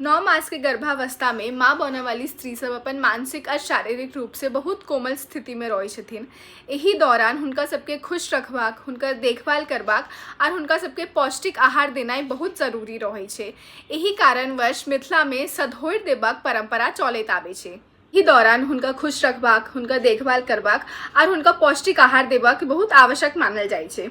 9 मासके गर्भावस्थामे माँ बनऽ वाली स्त्री सब अपन मानसिक आ शारीरिक रूपसँ बहुत कोमल स्थितिमे रहै छथिन। एहि दौरान हुनका सबके खुश रखबाक, हुनकर देखभाल करबाक आर हुनका सबके पौष्टिक आहार देनाइ बहुत जरूरी रहै छै। एहि कारणवश मिथिलामे सधोरि देबाक परम्परा चलैत आबै छै। एहि दौरान हुनका खुश रखबाक, हुनकर देखभाल करबाक आर हुनका पौष्टिक आहार देबाक बहुत आवश्यक मानल जाइ छै।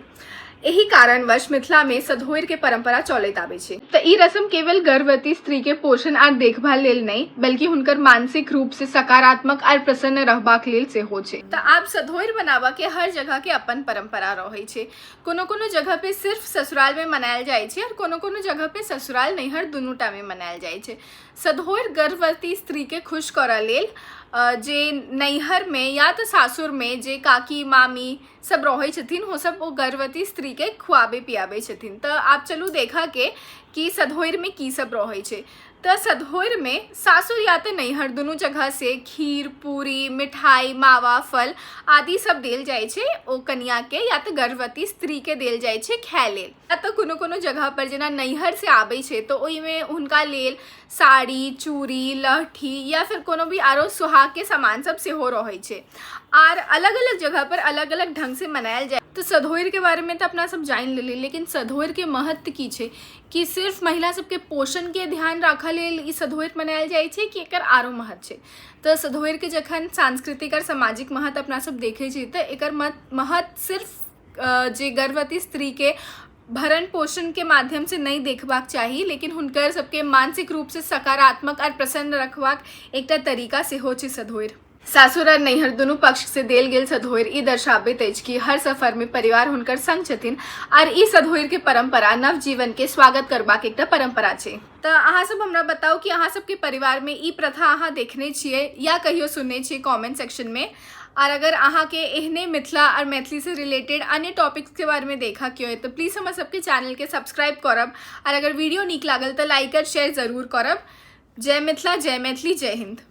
एहि कारणवश मिथिलामे सधोरि के परम्परा चलैत आबै छै। तऽ ई रस्म केवल गर्भवती स्त्री के पोषण आर देखभाल लेल नहि, बल्कि हुनकर मानसिक रूप से सकारात्मक आर प्रसन्न रहबाक लेल सेहो छै। तऽ आब सधोरि बनाबऽ के हर जगह के अपन परम्परा रहै छै। कोनो कोनो जगह पे सिर्फ ससुराल में मनायल जाइ छै और कोनो कोनो जगह पे ससुराल नैहर दुनू टा में मनायल जाइ छै। सधोरि गर्भवती स्त्री के खुश करऽ लेल जे नैहर में या तऽ सासुर में जे काकी मामी सब रहै छथिन, ओ सब ओ गर्भवती स्त्री के खुआबै पियाबै छथिन। तऽ आब चलू देखऽ के कि सधोरि में की सब रहै छै। तऽ सधोरि में सासुर या तऽ नैहर दुनू जगह से खीर, पूरी, मिठाई, मावा, फल आदि सब देल जाइ छै ओ कनिया के या तऽ गर्भवती स्त्री के देल जाइ छै खाय लेल। या तऽ कोनो कोनो जगह पर जेना नैहर से आबै छै तऽ ओहिमे हुनका लेल साड़ी, चूड़ी, लहठी या फिर कोनो भी आरो सुहाग के सामान सब सेहो रहै छै। आर अलग अलग जगह पर अलग अलग ढंग से मनायल जाय। तऽ सधोरि के बारे में तऽ अपना सब जानि लेली, लेकिन सधोरि के महत्व की छै? कि सिर्फ महिला सबके पोषण के ध्यान राखऽ लेल ई सधोरि मनायल जाइ छै कि एकर आरो महत्व छै? तऽ सधोरि के जखन सांस्कृतिक और सामाजिक महत्व अपना सब देखै छी तऽ एकर महत्व सिर्फ जे गर्भवती स्त्री के भरण पोषण के माध्यम से नहि देखबाक चाही, लेकिन हुनकर सबके मानसिक रूप से सकारात्मक और प्रसन्न रखबाक एकटा तरीका सेहो छै सधोरि। सासुर आ नैहर दुनू पक्ष से देल गेल सधोरि ई दर्शाबैत अछि कि हर सफर में परिवार हुनकर संग छथिन आर ई सधोरि के परंपरा नव जीवन के स्वागत करबाक एकटा परंपरा छै। तऽ अहाँ सब हमरा बताउ कि अहाँ सबके परिवार में ई प्रथा अहाँ देखने छियै या कहियो सुनने छियै कमेंट सेक्शन में। आर अगर अहाँ के एहने मिथिला और मैथिली से रिलेटेड अन्य टॉपिक्स के बारे में देखा के होय तऽ प्लीज हमर सबके चैनल के सब्सक्राइब करब आर अगर वीडियो नीक लागल तऽ लाइक और शेयर जरूर करब। जय मिथिला, जय मैथिली, जय हिंद।